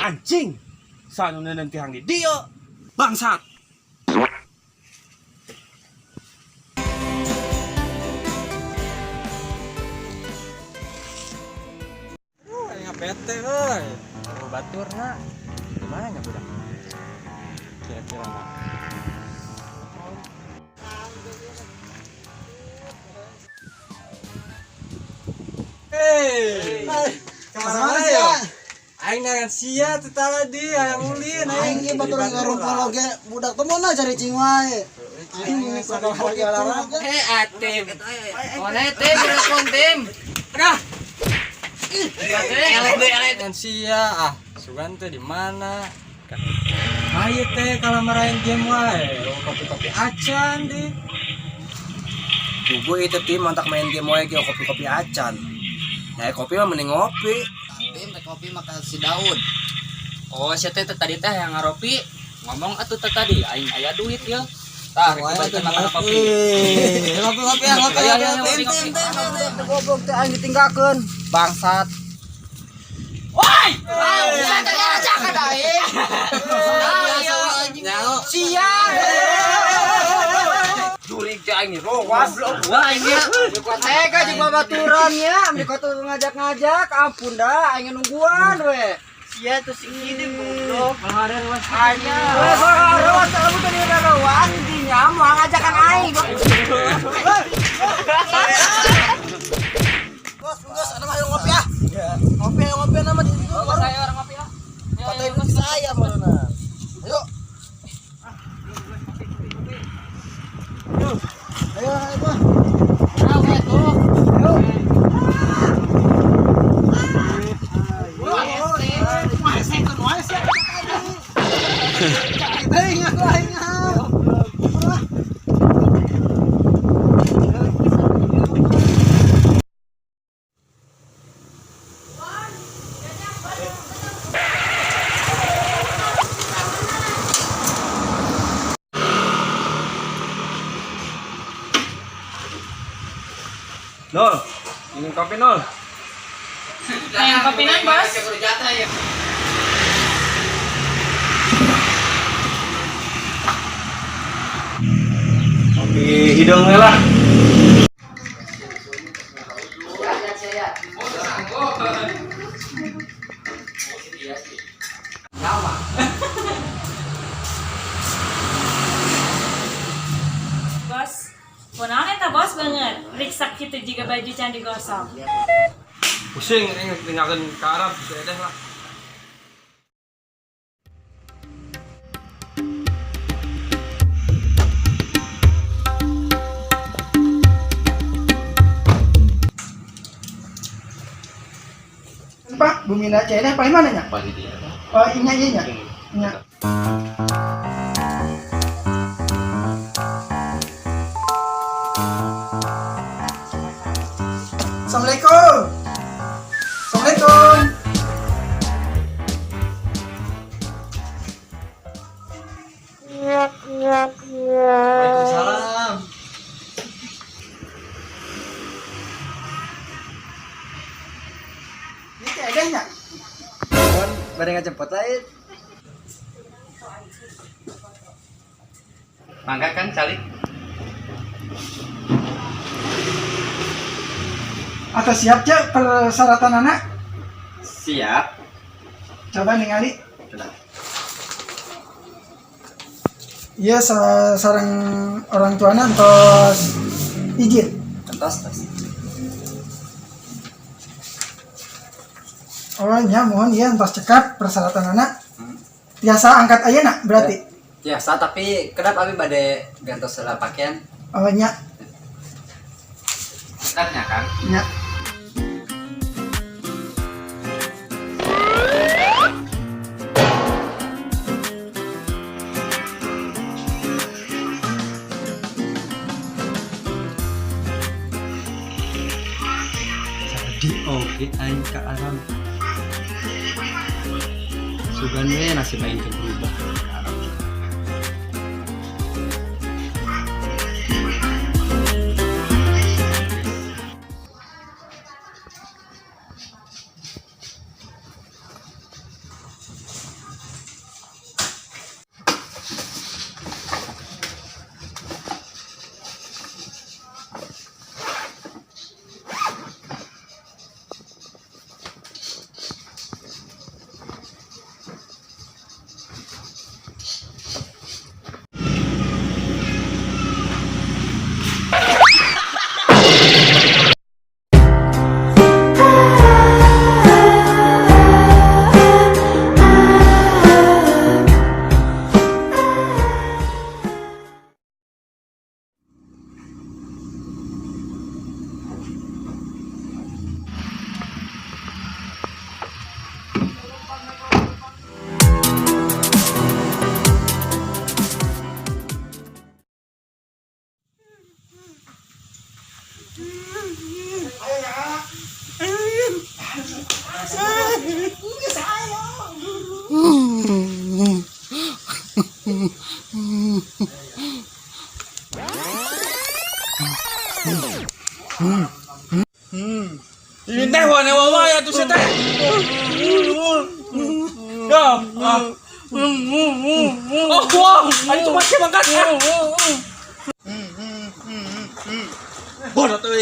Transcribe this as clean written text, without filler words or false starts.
Anjing. Saha nu neundeun tihang di dieu. Bangsat. Aing bete euy. Oh, baturna. Di mana nya budak? Kira-kira mah. Hei, kemana ya? Aing nangan sia teu tadi hayang ulin. Aing ge batur ngarumpul oge budak teh mana cari cing wae. Aing kudu lagi olahraga. Eh, atim. Mana tim, telepon tim. Aduh. Eleh deui, eleh. Dengan sia ah, sugan teh di mana? Ayo teh kalau marahin game wae, oh, kopi-kopi acan di. Bubu itu tim mantak main game wae ge kopi-kopi acan. Nah, kopi mah mending ngopi. Tim teh kopi maka si Daud. Oh, sia teh tadi teh yang ngaropi ngomong atuh teh tadi aing aya duit ya. Tah, rek dibalikan makan kopi. Ngopi ngopi ya ngopi. Ayo, ayo, ayo, Tim ngopi, tim ngopi. tim tim goblok teh aing ditinggalkeun. Bangsat. Woi! Sia teh ngaracakan aing. Sia. Jurig teh aing rowas. Wah, aing ya. Tega jeung babaturan nya, mereka tuh ngajak-ngajak, ampun dah aing nungguan we. Sia tuh si ini goblok. Aing we rawas lamun teu dirawan dinya moal ngajakan aing. Bos, bos, ada mah ngopi ah. Ngopi, ngopi nama di situ. Saya orang ngopi ah. Katain ke saya mana. Ayo. Ayo, ayo, Pak. Ayo. Nol. Ingin kopi nol. Hayang kopinan, Bos. Kopi hidung we lah. Bos, kunaon eta bos banget. Riksak kitu jiga baju can digosok. Pusing aing tinggalkeun ka Arab sedeh lah. Pak, Bumina Cedeh paling mana nya? Oh, inya iya nya. Inya. Assalamualaikum. Assalamualaikum. Waalaikumsalam. Ini Cedeh nya. Bon, bade ngajemput lain. Mangga kan calik. Atau siap cek persyaratan anak? Siap. Coba ningali. Sudah. Iya, sareng orang tuana entos izin. Entos tos. Oh nya mohon iya entos cekap persyaratan anak. Tiasa angkat ayeuna berarti. Biasa tapi kenapa abi bade gantos heula pakaian? Oh nya, Bentarnya kan. nya. Jadi oke aing ka Arab. Sugan we nasib aing teh berubah ka Arab. Ini teh wane wawa ya tuh teh. Ya. Ah. Oh, wah, ayo cuma sih mangkat. Bodoh tuh.